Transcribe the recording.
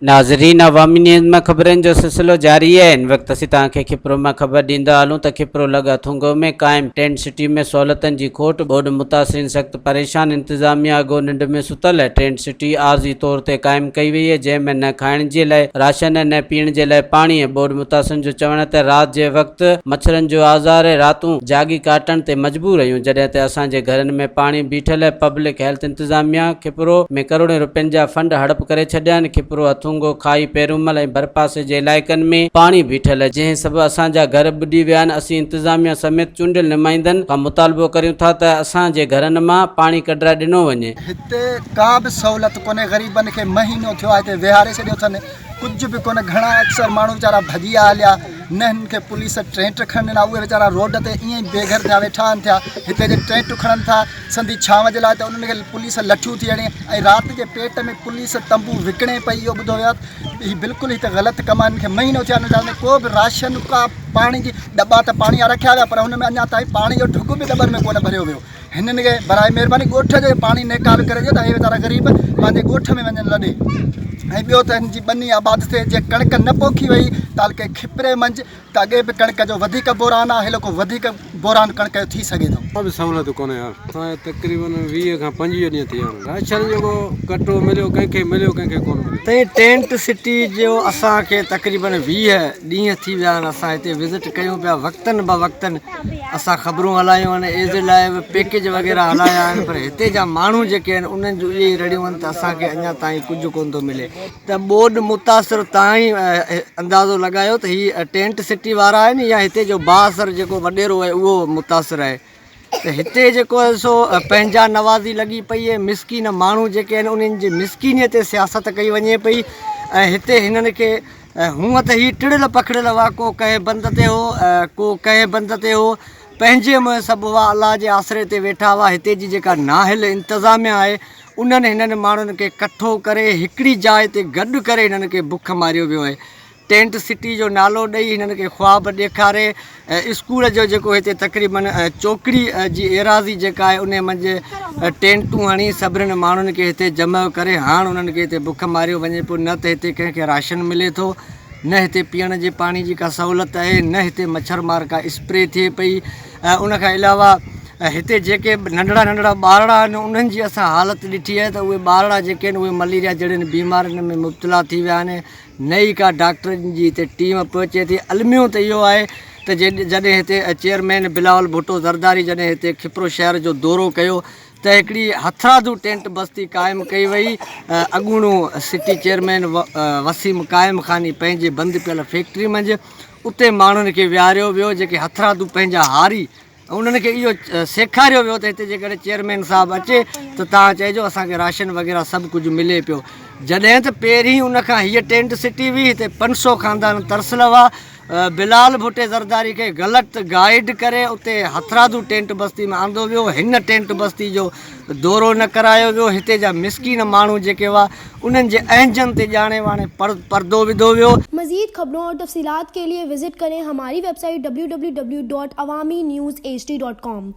ناظرين عوامي نيوز مان خبرن جو سلسلو جاري آهي هن وقت اسين توهان کي کپرو مان خبر ڏيندا هلون ته کپرو لڳ اٿونگو ۾ قائم ٽينٽ سٽي ۾ سهولتن جي کوٽ، ٻوڏ متاثرين سخت پريشان، انتظاميا اڳو ننڊ ۾ ستل آهي، ٽينٽ سٽي عارضي طور تي قائم ڪئي وئي آهي جنهن ۾ نه کائڻ جي لاء راشن ۽ نه پيئڻ جي لاء پاڻي آهي، ٻوڏ متاثرين جو چوڻ آهي ته رات جي وقت مڇرن جو آزار ۽ راتون جاڳي ڪاٽڻ تي مجبور آهيون جڏهن ته اسان جي گهرن ۾ پاڻي بيٺل آهي، پبلڪ هيلٿ انتظاميا کپرو ۾ ڪروڙين روپين جا فنڊ هڙپ ڪري ڇڏيا آهن، کپرو، هٿونگو، کائي، پيرومل ۽ ڀرپاسي جي علائقن ۾ پاڻي بيٺل آهي، جنهن سبب اسان جا گهر ٻڏي ويا آهن، اسين انتظاميا سميت چونڊيل نمائندن کان مطالبو ڪريون ٿا ته اسان جي گهرن مان پاڻي ڪڍرائي ڏنو وڃي. هتي ڪا به سهولت ڪونهي غريبن کي مهينو ٿيو آهي هتي ويهاري ڇڏيو اٿن ڪجهه به ڪونه گهڻا اڪثر ماڻهو ويچارا ڀڄي آيا هليا نه هنن کي پوليس ٽينٽ کڻڻ ڏنا اهي ويچارا روڊ تي ائين ئي بي گهر ٿيا ويٺا آهن ٿيا هتي جي ٽينٽ کڻن ٿا سندي ڇانو جي لاء ته انهن کي پوليس لٺيون ٿي هڻي ۽ رات جي پيٽ ۾ پوليس تنبو وڪڻي پئي اهو ٻڌو ويو آهي ته هي بلڪل هي ته غلط ڪم آهي هنن کي مهينو ٿيو آهي هنن ۾ ڪو به راشن ڪا پاڻي جي ڏٻا ته پاڻي جا رکيا ويا پر هن ۾ اڃا تائين پاڻي جو ڍڳ به ڏٻن ۾ ڪونه ڀريو ويو هنن کي براء مهرباني ڳوٺ جو پاڻي نيڪال ڪري ڏيو ته هي ويچارا غريب پنهنجي ڳوٺ ۾ وڃن لڏي ۽ ٻيو ته هن جي ٻني آباد ٿئي جي ڪڻڪ نه پوکي وئي تعلقي کپري منجهه ته اڳي به ڪڻڪ جو وڌيڪ بحران آهي هيلوڪو وڌيڪ بحران ڪڻڪ جو ٿي سگهي ٿو. ڪا به سهولت ڪونهي يار اسان کي تقريبن 20 کان 25 ڏينهن ٿي ويا آهن راشن جيڪو ڪٽو مليو ڪنهن کي مليو ڪنهن کي ڪونه مليو. سائين ٽينٽ سٽي جو اسان کي تقريبن 20 ڏينهن ٿي ويا آهن اسان هتي وزٽ ڪيون پيا وقتن به وقتن اسان خبرون هلايون آهن ايز لائيو پيڪيج وغيره هلايا آهن پر هتي جا ماڻهو جيڪي آهن انهن جون اهي ئي رڙيون آهن ته اسان کي اڃا تائين ڪجهه ڪونه ٿو ملي. ته ٻوڏ متاثر تان ئي اندازو لڳايو ته هي ٽينٽ سٽي وارا آهن يا هتي جو بااثر جيڪو وڏيرو آهي اهو متاثر آهي ته هتي جيڪو آهي سو پنهنجا نوازي لڳي پئي آهي مسڪين ماڻهو جيڪي آهن انهن جي مسڪيني تي سياست ڪئي وڃي پئي ۽ هتي هنن کي هونء ته هي ٽڙيل پکڙيل هئا ڪو ڪنهن بند تي هو ڪو ڪنهن بند تي هو پنهنجي منهن سڀ هئا الله جي آسري تي ويٺا هئا هتي جي جيڪا نااهل انتظاميا آهي انهن هنن ماڻهن کي ڪٺو ڪري هڪڙي جاء تي گڏ ڪري هنن کي بک ماريو ويو آهي. ٽينٽ سٽي جو نالو ڏئي هنن کي خواب ڏيکاري اسڪول جو جيڪو هتي تقريبن چوڪڙي جي ايراضي جيڪا آهي انهي منجهه ٽينٽون هڻي سڀنن ماڻهن کي هتي جمع ڪري هاڻ انهن کي هتي بک ماريو وڃي پيو نه ته هتي ڪنهن کي راشن ملي ٿو نه هتي پيئڻ جي پاڻي جي ڪا سهولت آهي نه هتي مڇر مار ڪا اسپري ٿئي پئي ۽ ان کان علاوه هتي جيڪي ننڍڙا ننڍڙا ٻارڙا آهن انهن جي اسان حالت ڏٺي آهي ته اهي ٻارڙا جيڪي آهن اهي مليريا جهڙين بيمارين ۾ مبتلا ٿي ويا آهن نه ئي ڪا ڊاڪٽرن جي هتي ٽيم پهچي ٿي الميو ته اهو آهي ته جڏهن هتي چيئرمين بلاول ڀٽو زرداري جڏهن هتي کپرو شهر جو دورو ڪيو ته هڪڙي هٿرادو ٽينٽ بستي قائم ڪئي وئي اڳوڻو سٽي چيئرمين وسيم قائم خاني پنهنجي بند پيل فيڪٽري منجهه اتي ماڻهن کي ويهاريو ويو جيڪي هٿرادو پنهنجا هاري انهن کي اهو سيکاريو ويو ته هتي جيڪڏهن چيئرمين صاحب اچي ته توهان چئجو اسان کي راشن وغيره سڀ ڪجهه ملي پيو جڏهن ته پهرين ان کان هيء ٽينٽ سٽي هئي هتي 500 خاندان ترسيل هئا بلال ڀٽي زرداري کي غلط گائيڊ ڪري اتي هٿرادو ٽينٽ بستي ۾ آندو ويو هن ٽينٽ بستي جو دورو نه ڪرايو ويو هتي جا مسڪين ماڻهو جيڪي هئا انهن جي اهنجن تي ڄاڻي واڻي پردو وڌو ويو. مزيد خبرون اور تفصيلات ڪي ليي وزٽ ڪرين هماري website W W W dot Awami news H D dot com.